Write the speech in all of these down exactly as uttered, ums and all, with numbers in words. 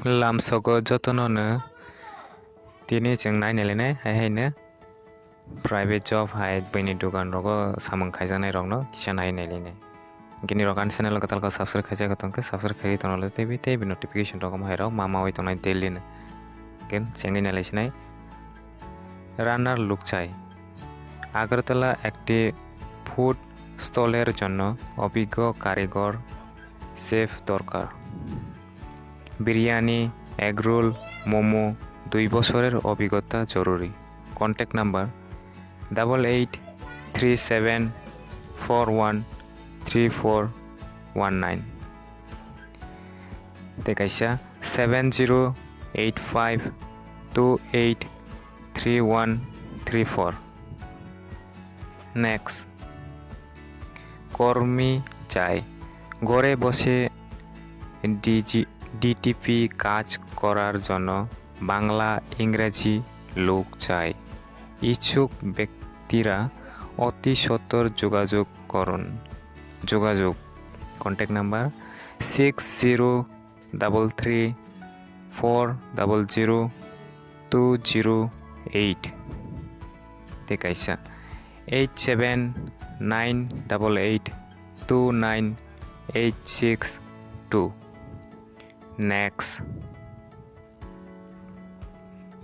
Lamsogo jotono no tini chwng nai nailainai, hai haino private job hai buini dugan rogo samung khaijaknai rokno kisa nai nailainai. Hwnkhe nirok ani channel o kwtal khe subscribe khaijak tongkhe subscribe khaiwi tongnaidi tei tei notification rok omo hai rok ma mawi tongnai daily no. Hwnkhe chengwi nailaisinai. রান্নার লোক চাই। আগরতলা একটি ফুড স্টলের জন্য অভিজ্ঞ কারিগর শেফ দরকার। বিরিয়ানি, এগরোল, মোমো, দুই বছরের অভিজ্ঞতা জরুরি। Contact number double eight three seven four one three four one nine. Tei kaisa seven zero eight five two eight three one three four. Next, কর্মী চাই। ঘরে বসে ডিজি ডিটিপি কাজ করার জন্য বাংলা, ইংরেজি লোক চাই। ইচ্ছুক ব্যক্তিরা অতি সত্বর যোগাযোগ করুন। যোগাযোগ, contact number six zero double three four double zero two zero eight. Tei kaisa eight seven nine double eight two nine eight six two. Next,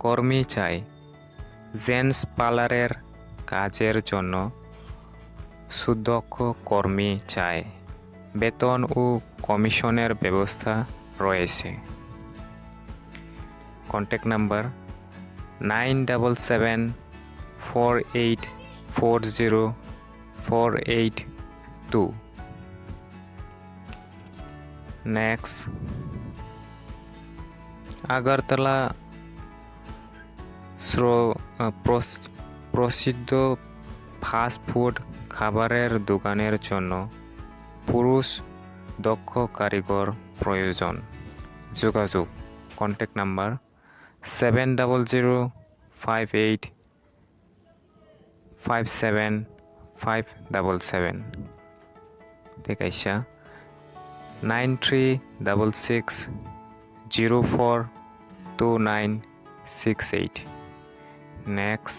কর্মী চাই। জেন্টস পার্লারের কাজের জন্য সুদক্ষ কর্মী চাই। বেতন ও কমিশনের ব্যবস্থা রয়েছে। Contact number nine double seven four eight four zero four eight two. Next, Agartala স্র-, আহ, প্রস-, প্রসিদ্ধ ফাস্ট ফুড খাবারের দোকানের জন্য পুরুষ দক্ষ কারিগর প্রয়োজন। যোগাযোগ, contact number seven double zero five eight five seven five double seven. Tei kaisa nine three double six zero four two nine six eight. Next,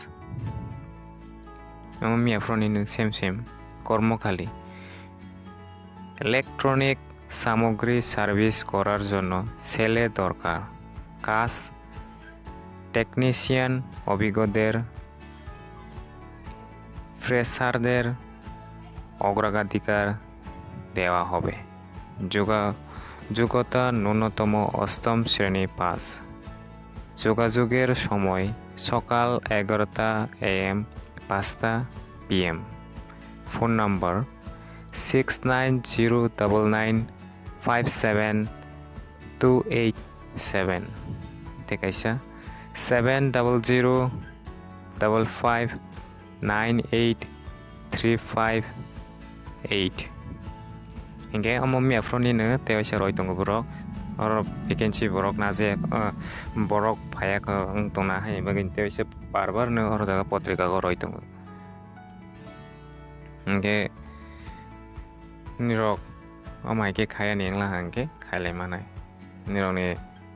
omo miyaphuruni same same kormo khali. Electronic সামগ্রী সার্ভিস করার জন্য ছেলে দরকার। কাজ টেকনিশিয়ান অভিজ্ঞদের, ফ্রেশারদের অগ্রাধিকার দেওয়া হবে। যোগা-, যোগ্যতা ন্যূনতম অষ্টম শ্রেণী পাস। যোগাযোগের সময় সকাল এগারোটা এএম, পাঁচটা পিএম। ফোন নম্বর six nine zero double nine five seven two eight seven. Tei kaisa seven double zero double five nine eight three five eight. Hinkhe omo miyaphuruni no tei waisa roi tongo borok. Oro vacancy borok naje, ah, borok phaiya wng tongna hai bagwi tei waisa bar bar no oro jaga potrika o roi tongo. Hinkhe nirok omo hai khe khayani wngla hinkhe khailai manai. Nirokni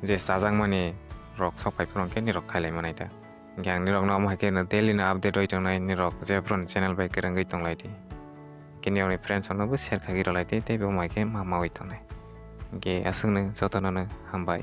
je chajakmani rok sok phai phuru hinkhe nirok khailai manai ta. Hinkhe ang nirokno omo hai khe no daily no update roi tongnai, nirok jephru channel bai kwrwngwi tonglaidi. Hinkhe nirokni friends roknobo share khagwi rwlaidi tei bo omo hai khe ma maui tongnai. Hinkhe aswkno jotono no hambai.